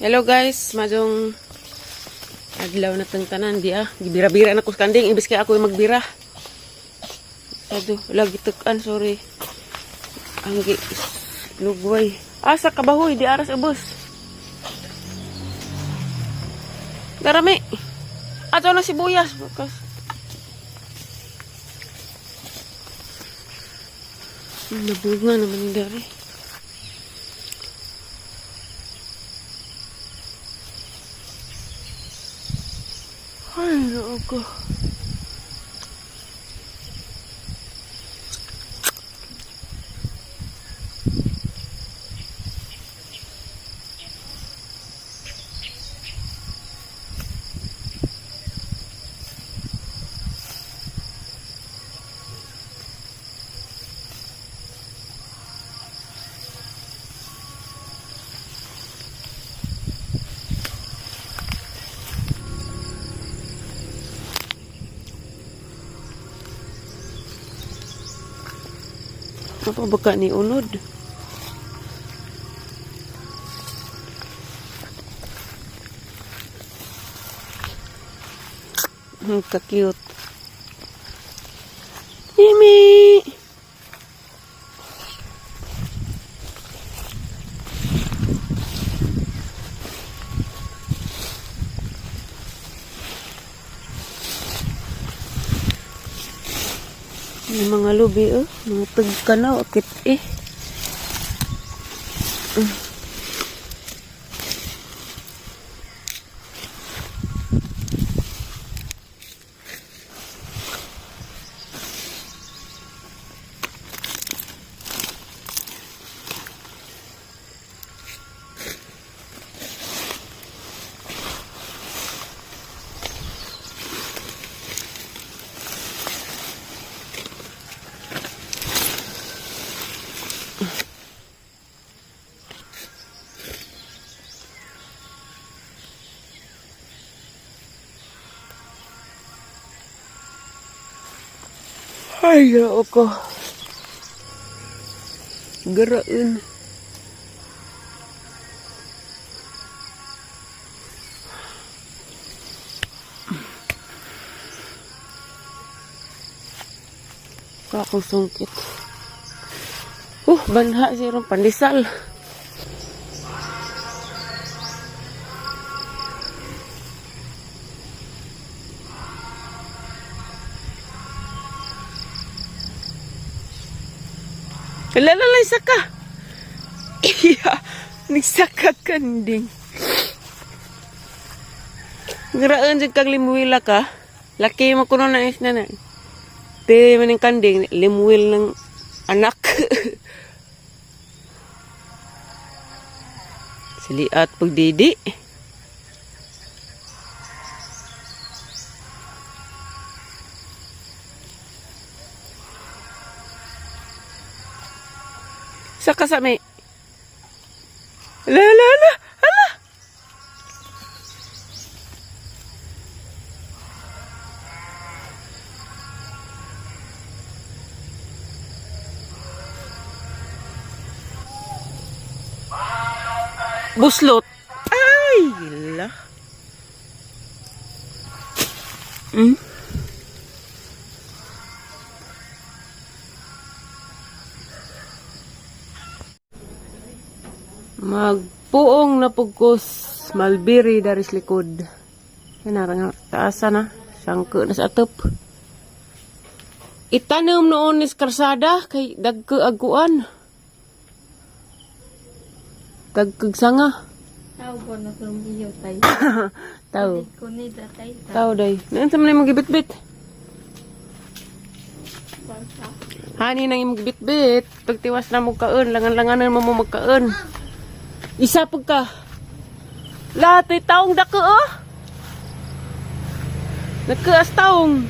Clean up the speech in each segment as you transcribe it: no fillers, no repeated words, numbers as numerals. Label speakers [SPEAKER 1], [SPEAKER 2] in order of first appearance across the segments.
[SPEAKER 1] Hello guys, madong adlaw na tang tanan di ah. Gibira-bira na ko sa kanding imbes kay ako yung magbira. Sado, lagi tukan, sorry. Ang gi lugway. Asa ka bahoy di aras ubos. Darami. Ato na sibuyas. Bukas. Nabunga naman yung dari. Ay, noo ko. Apa baka ni unod? Ka-cute. Mimi! Yung mga lubi, oh. Mga tagkanaw, akit eh. Ay, ginoo ko. Garaon. Kakong sungkit. Banha siya ron pandesal. Lalala, isa ka. Iya, nagsaka kanding. Garaan jud kag limuwila ka. Laki mo kuno na is na na. Te man ang kanding, limuwil ng anak. Siliat pagdidi. Saka sa may. Ala, ala, ala, ala. Buslot. Ay, la. Magpuong na pugkos Malbiri daris likod. Yan nga taasa na. Sangko na sa atop. Itanom noon ni karsada kay dagko aguan. Dagkog sanga.
[SPEAKER 2] Tao ko na sa iyo tay.
[SPEAKER 1] Tao.
[SPEAKER 2] Ko ni datay ta.
[SPEAKER 1] Tao day. Noon sa man imong gibitbit.
[SPEAKER 2] Basta.
[SPEAKER 1] Hani nang imong gibitbit. Pagtiwas na mo kaon, langan-langanan mo mo magkaon. Isa pag ka. Lahat ay taong dako oh. Nagkaas taong.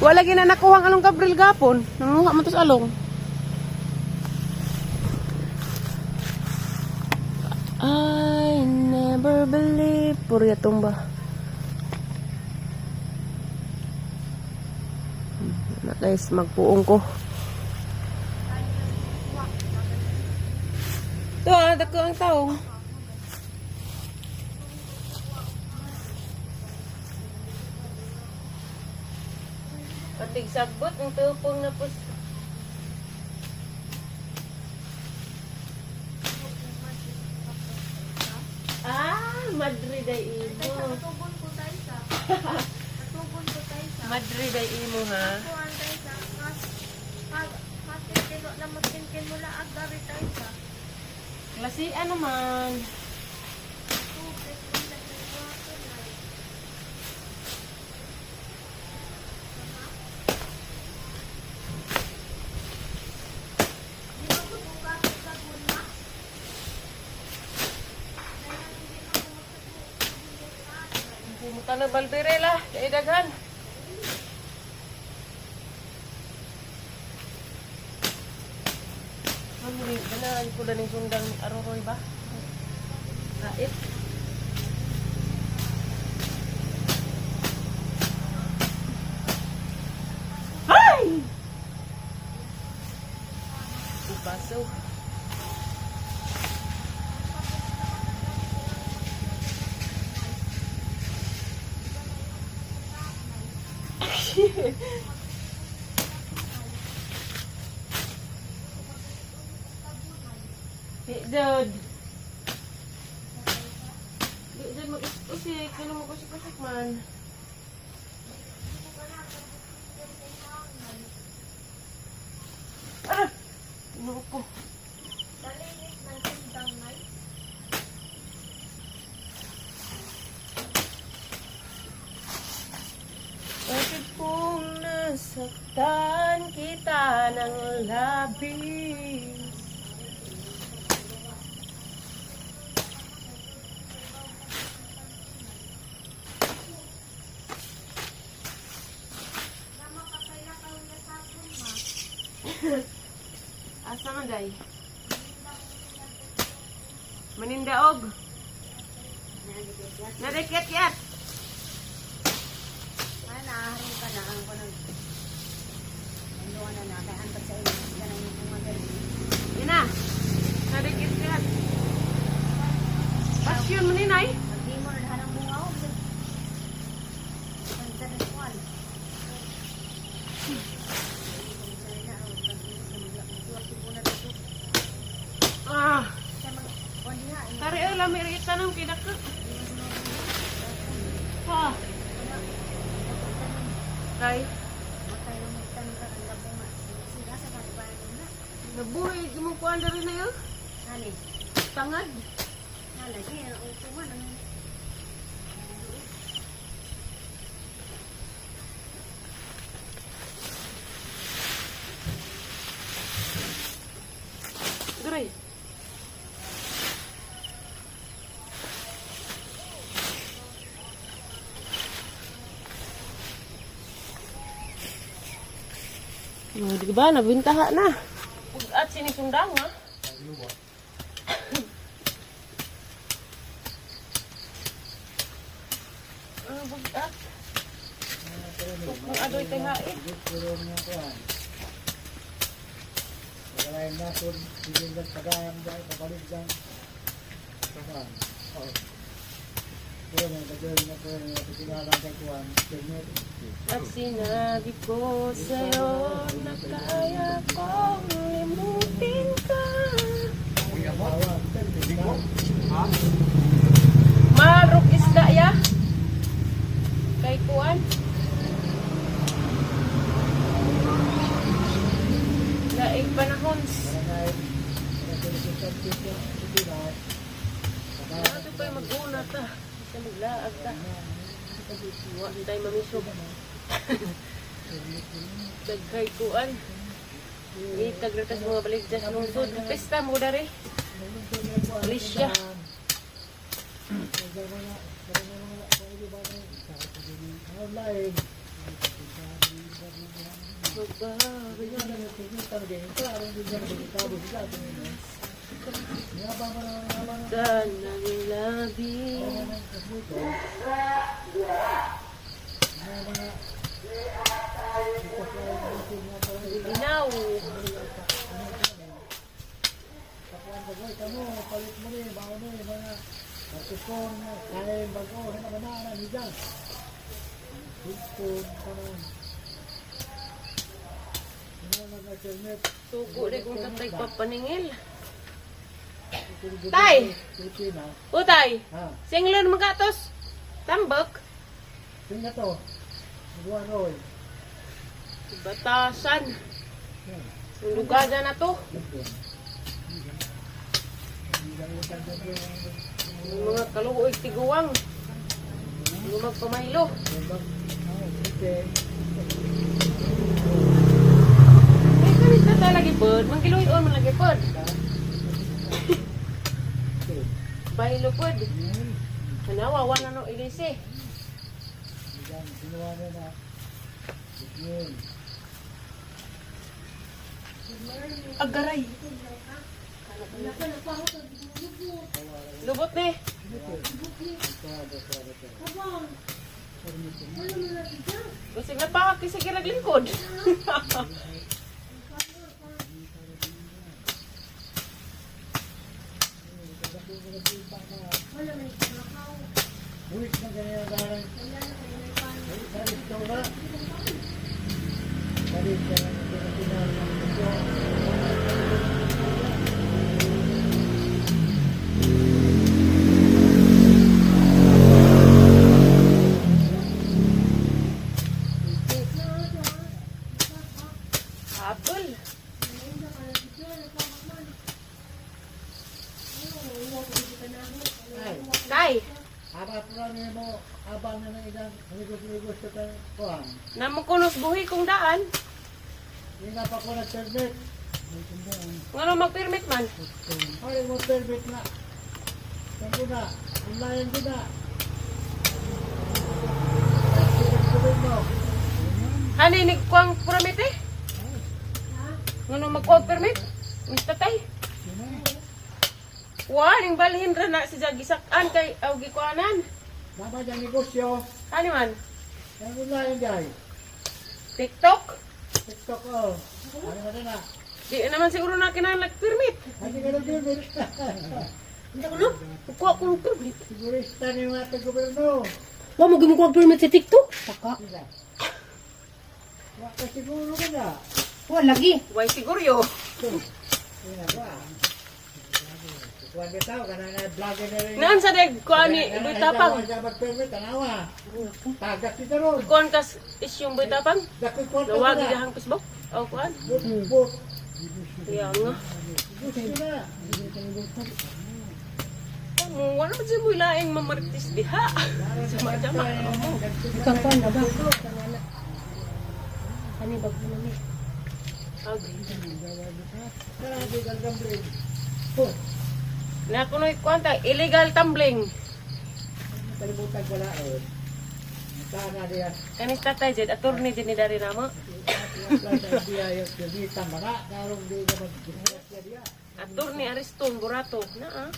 [SPEAKER 1] Wala gina nakuha ang along Gabriel gapon. Nanguha man to sa along. I never believe. Purya tumba. Na guys, magpuong ko. Ito ah, dako ang taong. Tigsabot ang tupong na pus. Ah, Madrid ay
[SPEAKER 2] Tay
[SPEAKER 1] imo.
[SPEAKER 2] sa katubon ko tay sa. Katubon ko tay sa.
[SPEAKER 1] Madrid ay imo ha.
[SPEAKER 2] Kuan tay sa kas pag hatin tino na magkinkin mula ag dari tay sa.
[SPEAKER 1] Klase ano man.
[SPEAKER 2] Tubig unta tay kuwato na. Di ba ko bukas sa gulma?
[SPEAKER 1] Pumunta na Balbirela, kay daghan. Mamili, ganahan ko na ng sundang aroroy ba? Ait. Ay! Baso. Di, Dod. Di, Dod, mag-usik. Kano mag-usik-usik man? Ah! Tinuok ko.
[SPEAKER 2] Dalinis ng sundang nay.
[SPEAKER 1] Bakit kung nasaktan kita ng labis? Asa man day? Manindaog. Nadikyat-kyat.
[SPEAKER 3] Ay, naharong ka na ang kanang ano na na kay antad sa inyo kasi kanang yung mga ganun.
[SPEAKER 1] Ina. Nadikyat-kyat. Pasyon mo ni Nay.
[SPEAKER 3] Pag di mo na lahat ng bunga oh. Ang sa kuan.
[SPEAKER 1] Ah. Tari ay lami ri tanong kinakak. Ha. Kay nabuhi mo kuan diri na yo. Tangad. Diri. Oh, di ba nabintaha na. Pug-at sinisundang ha. Ah, bugat. Kung adoy kay hain. At sinabi ko sa'yo na kaya kong limutin ka. Marok isda ya. Kay kuan. Laig panahon. Ano pa yung mag-una ta? Sa maglaag ta. Wa tayo mamisog. Dagkay kuan. Itag ra ta sa mga baligya sa lungsod. Pesta mo dari. Malaysia. Magbabalik ng labi. Ginaw. Sugo di kong tatay papaningil. Tay! O tay!
[SPEAKER 4] Ha?
[SPEAKER 1] Singlon magatos! Tambok!
[SPEAKER 4] Tingnan to. Nagawa roy.
[SPEAKER 1] Batasan! Lugaga na to. Yung mga kaluoy tiguang. Yung magpamaylo. Eh, kanit na talaga pod. Mangkiluoy on man lagi pod. Baylo pod. Hanawa, wala no ilisi. Agaray. Lubot ni. Basig na pa kasi lingkod.
[SPEAKER 4] Buwis na ganyan dahil. Sarit ka ba? Sarit ka na.
[SPEAKER 1] Habol. Tay,
[SPEAKER 4] Aba po mo, aba na ng ilang negosyo-negosyo ka kuhan.
[SPEAKER 1] namukunos buhi kong daan.
[SPEAKER 4] Hindi na pa ko nag-permit.
[SPEAKER 1] Ngano magpermit man?
[SPEAKER 4] Ay, mo permit na. Saan na? Online ko na. Mo.
[SPEAKER 1] Hani ni kuang permit eh? Ngano magkuang permit? Mr. Tay. Wa ning balhin ra na si Jagisak-an kay aw gikuanan.
[SPEAKER 4] Tama dyan negosyo.
[SPEAKER 1] Hani man?
[SPEAKER 4] Ang online dyan.
[SPEAKER 1] TikTok?
[SPEAKER 4] TikTok oh. Ano ba na?
[SPEAKER 1] Di naman siguro na kinahanglan permit.
[SPEAKER 4] Hindi ka nag-permit.
[SPEAKER 3] Hindi ko no?
[SPEAKER 1] Kuha ko ng permit.
[SPEAKER 4] Sigurista ni mga taga-gobyerno.
[SPEAKER 3] Wa mo gimo ko permit sa TikTok. Taka.
[SPEAKER 4] Wa ka siguro ka na.
[SPEAKER 3] Wa lagi.
[SPEAKER 1] Why siguro?
[SPEAKER 4] Ina ba? Kuan bitaw kana na vlogger na rin.
[SPEAKER 1] Naan sa deg kuan ni Boy Tapang.
[SPEAKER 4] Wa mag-permit tanawa. Tagak kita ron.
[SPEAKER 1] Kuan kas isyong Boy Tapang.
[SPEAKER 4] Dakoy kwarta
[SPEAKER 1] Nawag
[SPEAKER 4] na.
[SPEAKER 1] gihang Facebook. O kuan.
[SPEAKER 4] But, but.
[SPEAKER 1] Kaya nga.
[SPEAKER 4] Gusto na.
[SPEAKER 1] Mo wala man mo laing mamaritis diha. Sama-sama.
[SPEAKER 3] Bukang kuan na ba? Kani bago na ni.
[SPEAKER 1] Ag.
[SPEAKER 4] Grabe kang gambling. Oh,
[SPEAKER 1] Na kunoy kuan ta illegal tumbling.
[SPEAKER 4] kalimutan ko na oh. Sana diya.
[SPEAKER 1] Kanis tatay jed attorney jed ni dari namo.
[SPEAKER 4] Apply sa diya yung permita mga karong di ka mag-disgrasya diya.
[SPEAKER 1] Attorney Ariston Burato na ah.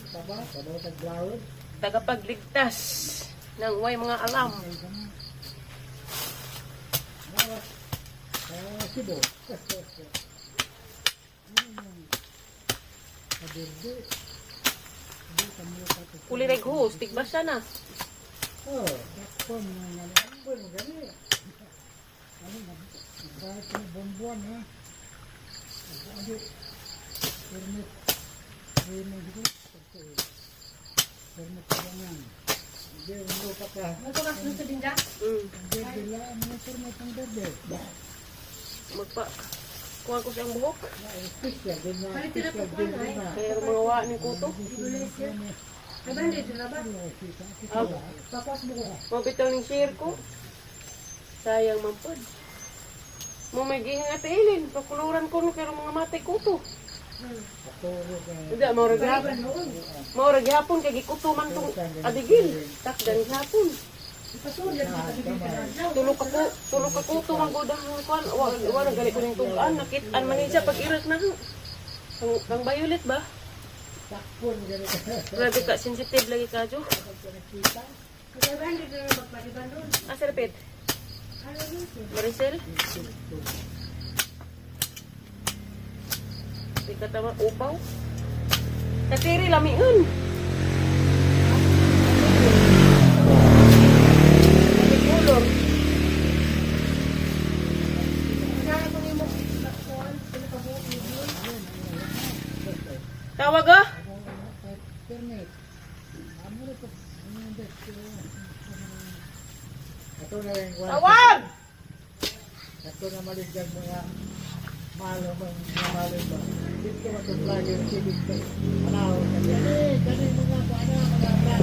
[SPEAKER 4] Taba, taba tag-blawon.
[SPEAKER 1] Tagapagligtas ng way mga alam.
[SPEAKER 4] Ah, Cebu.
[SPEAKER 1] Kulireg host, tigbasa na.
[SPEAKER 4] Oh, dakpon nga nga. Ang gani. Ano, bakit yung bombuan ha? Adi, permit. Permit dito. Permit ka lang yan. Hindi, hindi pa ka.
[SPEAKER 3] Mo ka sa dinda?
[SPEAKER 4] Hindi, bila ang mga permit ang bebe.
[SPEAKER 1] Magpa kuha ko siyang buhok.
[SPEAKER 4] Official, din na. Official, din na.
[SPEAKER 1] Kaya mga wa ni kuto.
[SPEAKER 3] Ay ba hindi ba?
[SPEAKER 1] Ag,
[SPEAKER 3] Papas mo ko.
[SPEAKER 1] mabitaw ning share ko. Sayang man pod. Mo may gihing ate Ilin, pakuluran ko no pero mga matay kuto. Hindi, mao ra gihapon. Mao ra gihapon kay gikuto man tong adigil. Takdan gihapon. Tulo ka kuto man gud ang kuan. Wa wa na gali ko ning tug-an nakit-an man ni siya pag irak na. Kang violet ba?
[SPEAKER 4] Takpon, gani.
[SPEAKER 1] Grabe ka sensitive lagi ka jo.
[SPEAKER 3] Kay ba hindi na magpaliban doon?
[SPEAKER 1] Ah, sir Pet. Maricel? Di ka tama, upaw. Katiri, lamiun. Lami kulor. Tawag ah.
[SPEAKER 4] Permit. Amo na to. Ato na yung
[SPEAKER 1] Tawag!
[SPEAKER 4] Ato na maligyan mo nga malo mo nga malo ba. Dito mo to vlogger tibig to. Panahon ka kani kani mga kuana mga vlogger.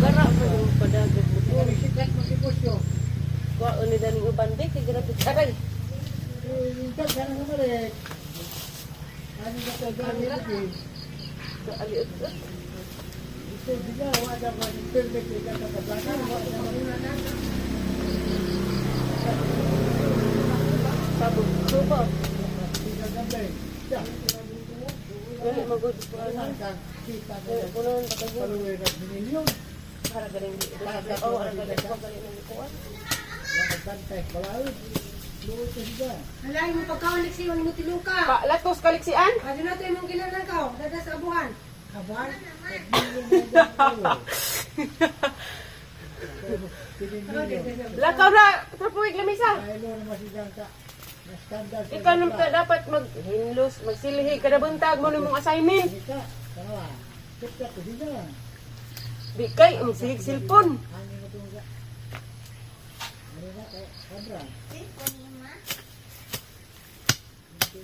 [SPEAKER 1] Gara pa yung padagat mo.
[SPEAKER 4] Kani sikat mo negosyo.
[SPEAKER 1] Kuha ni daning uban di kay grabe aray.
[SPEAKER 4] Eh, minsan ka na bumalik. Ano ba ito vlogger eh?
[SPEAKER 1] Sa aliot.
[SPEAKER 4] Ito bigla wala ba ni permit ka sa vlogger. Wala na.
[SPEAKER 1] Sabog suba.
[SPEAKER 4] Tingnan gambay. Ya.
[SPEAKER 1] Dali magud ko ano.
[SPEAKER 4] Kita ko.
[SPEAKER 1] Punon pa kayo.
[SPEAKER 4] Paluwi ng milyon.
[SPEAKER 1] Para galing di. Oh, ara galing ko galing ng kuan.
[SPEAKER 4] Nagbantay balaod. Luot ko siya.
[SPEAKER 3] Halain mo pagkaon leksiyon mo tiluka.
[SPEAKER 1] Pa latos kaliksian.
[SPEAKER 3] Ado na to imong ginanakaw, dada sa abuhan. Abuhan?
[SPEAKER 1] Lakaw na trapuig lamisa.
[SPEAKER 4] Dahil naman siya ka. Na-standard.
[SPEAKER 1] Ikaw nung ka dapat maghinlos, magsilhi kada buntag mo nimong assignment.
[SPEAKER 4] Ika, tanawa. Kita ko siya.
[SPEAKER 1] Di kay ang sige cellphone.
[SPEAKER 4] Ano na itong ka? Ano na kay Sandra?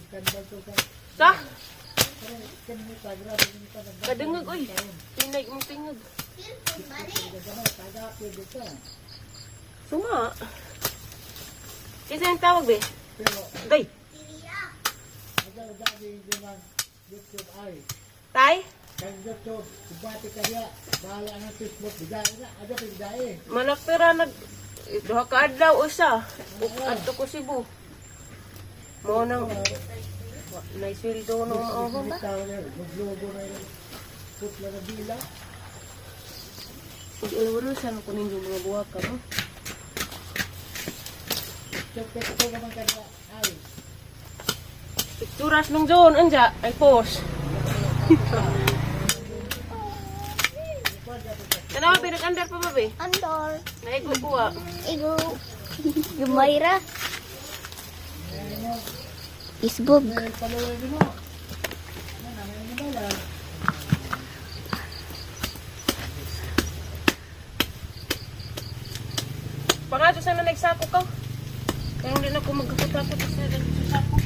[SPEAKER 4] Kandal to ka.
[SPEAKER 1] Sa
[SPEAKER 4] Parang kanina ka, grabe kanina ka.
[SPEAKER 1] kadungog oy. Tinay mong tingog.
[SPEAKER 4] Naggamay, tagapil dito.
[SPEAKER 1] Suma. Kinsa yung tawag be?
[SPEAKER 4] Pero,
[SPEAKER 1] Day.
[SPEAKER 4] agad-agad yung mga YouTube ay.
[SPEAKER 1] Tay,
[SPEAKER 4] Kang YouTube, kubati ka niya. Bahala ng Facebook, bigay na. Ada pa bigay.
[SPEAKER 1] malakpira nag duha ka adlaw usa. Ug adto ko Cebu. Mo nang nay sweldo no mao ba?
[SPEAKER 4] Bitaw niya, naglogo na yun. Putla na bila.
[SPEAKER 1] Ug ilurusan ko ninyo mga buwak ka mo.
[SPEAKER 4] Tek-tek ko naman kanya. Ay,
[SPEAKER 1] Picturas nung zone anja ay post. Kanawa pinag-andar pa ba be?
[SPEAKER 2] Andor.
[SPEAKER 1] Naigo kuha.
[SPEAKER 2] Igo. Gumayra. Isbog.
[SPEAKER 4] may paluwi mo. Ano na, may nabalan.
[SPEAKER 1] Pangato sana nagsako ka. Kaya hindi na ako magkakot-takot sa sako.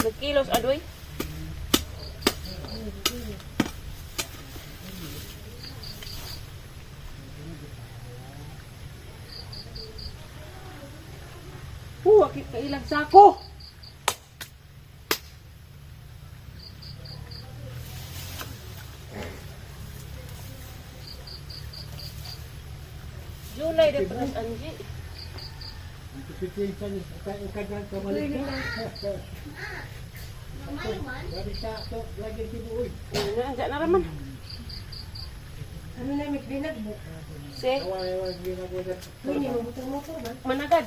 [SPEAKER 1] Nagkilos adoy. Akit ka ilang sako. July de panas Angie.
[SPEAKER 4] Ang pipitin sa niya, ukay ka kamalik ka. Grabe ka, to, lagi tibuoy.
[SPEAKER 1] Ano na, na raman.
[SPEAKER 3] Ano na may binagbok?
[SPEAKER 1] Si,
[SPEAKER 4] Awa-awa, ginagawa dyan.
[SPEAKER 3] Hindi mo butang motor ba?
[SPEAKER 1] managad.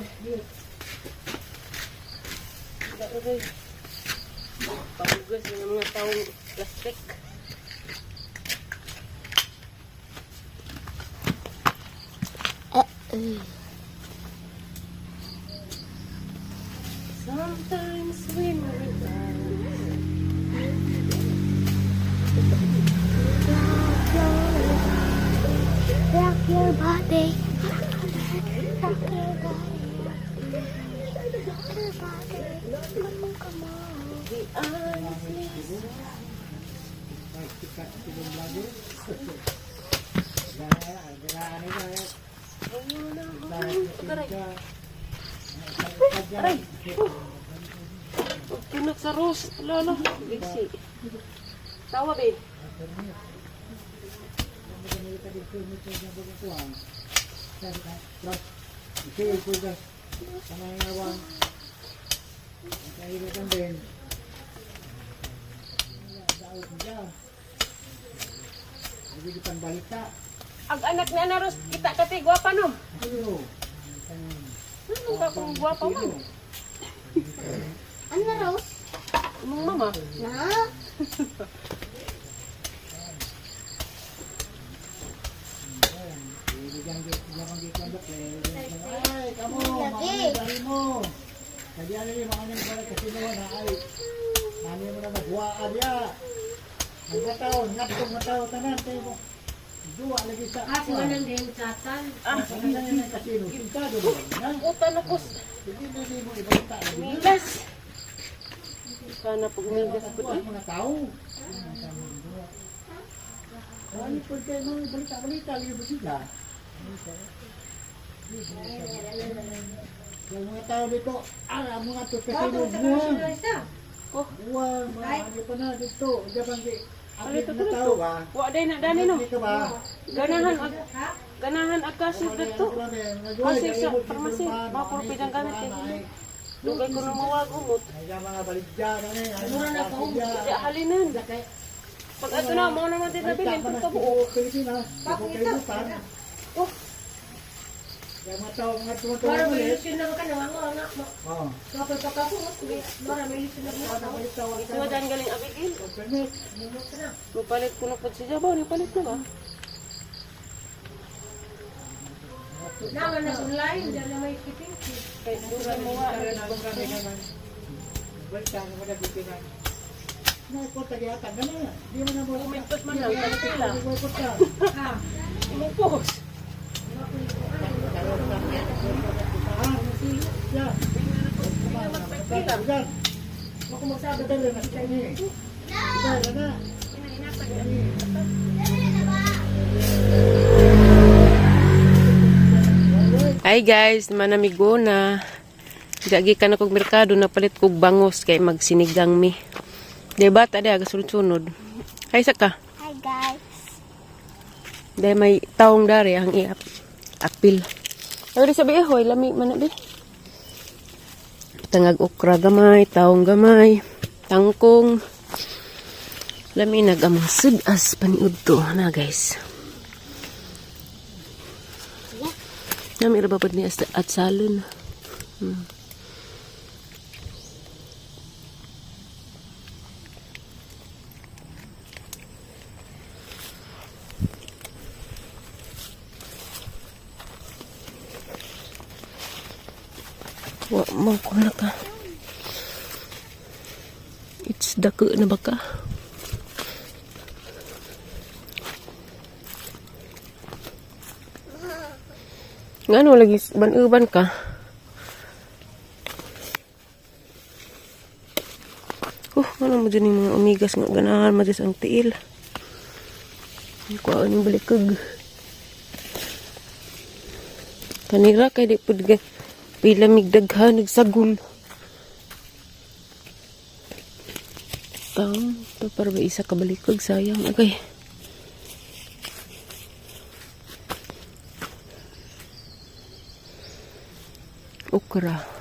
[SPEAKER 1] Pahugas ng mga taong plastic. Sometimes when we
[SPEAKER 2] Rock your body. Rock your body. Rock your body. Come on, come on.
[SPEAKER 1] The honestly
[SPEAKER 4] Ay, sikat itong lagi. Gana, gana, ano na,
[SPEAKER 1] Aray. Aray. Tunak sa rose. Lolo. Giksi. Tawa, be. Ang anak ni Ana Rose, kita kati, gwapa no. ka kung gwapa man.
[SPEAKER 2] Ano na, Rose?
[SPEAKER 1] Imong mama.
[SPEAKER 2] Na?
[SPEAKER 4] Ay, kamo,
[SPEAKER 2] Lagi.
[SPEAKER 4] mga mo. Kadi ano ni mga nang para kasi na ay. Mani mo na magwaa diya. Ang kataon, ngadtong nga tanan tayo mo. Duwa lagi sa
[SPEAKER 3] Ah, si Manang din chatan.
[SPEAKER 4] Ah, sa kasino, sintado mo. Na?
[SPEAKER 1] Utan ako.
[SPEAKER 4] Hindi hindi mo ibalita lagi.
[SPEAKER 1] Migas. Sana pag umigas po
[SPEAKER 4] Duwa mga tao. Ano po kayo mga balita-balita lagi ba sila? Yung mga tao dito, ah, mga to kasino, buwan.
[SPEAKER 3] Isa.
[SPEAKER 1] Oh,
[SPEAKER 4] Buwan, mga ano pa na dito. Diyan bang di,
[SPEAKER 1] Alito
[SPEAKER 4] update na tao ba?
[SPEAKER 1] Wa day na dani no.
[SPEAKER 4] Dito ba?
[SPEAKER 1] Ganahan ag kasir dito. Kasi sa pharmacy, mga puro gamit kay. Dugay ko na mawag umot.
[SPEAKER 4] Ay, mga baligya na ni. Mura na po.
[SPEAKER 1] Di halinan. Pag ato na mo naman din nabilin pag kabuo.
[SPEAKER 4] Pilipinas, kalibutan.
[SPEAKER 1] Oh,
[SPEAKER 4] Kaya mga tao, mga tumutulong
[SPEAKER 3] Para may
[SPEAKER 4] ulit.
[SPEAKER 3] ilusyon na ka na mga anak mo.
[SPEAKER 4] Oo.
[SPEAKER 3] Kapag pagkapungot, para may ilusyon na mga tao.
[SPEAKER 1] ito dan galing Abigail.
[SPEAKER 4] Permit.
[SPEAKER 1] Mupalit ko na pud si Jabaw, nipalit na ba?
[SPEAKER 3] Naman na online, dyan na may kiting.
[SPEAKER 1] Kay dugay mo wa.
[SPEAKER 4] Balita nga mga Pilipinas. Na ko tagiatan na na. Di mo na mo.
[SPEAKER 1] Umintos man lang kay pila.
[SPEAKER 4] Di mo ko ta.
[SPEAKER 3] Ha?
[SPEAKER 1] Imong post.
[SPEAKER 4] Ya.
[SPEAKER 1] Pila.
[SPEAKER 3] Ako magsabi.
[SPEAKER 4] Dali na siya ni. Dali na.
[SPEAKER 1] Hi guys, manamigo na. Gagi ka na kog merkado napalit kog bangos kay magsinigang mi. Di ba ta di gasunod-sunod. Hi saka.
[SPEAKER 2] Hi, guys.
[SPEAKER 1] Dahil may taong dari ang iap apil. Ay, sabi eh, hoy, lami man na bi. Tangag okra gamay, taong gamay, tangkong. Lami nag among sudas paniud to na guys. Nami ra ba pud ni at salon. Wa man ko na ka. It's dako na ba ka? Ngano lagi ban-uban ka? Ngano mo dyan yung mga omegas nga ganahan mo dyan ang tiil. Kuhaan yung balikag. Kanira kay di pud ga pila migdaghan nagsagol. Tang to para ba isa ka balikag sayang okay. Okra.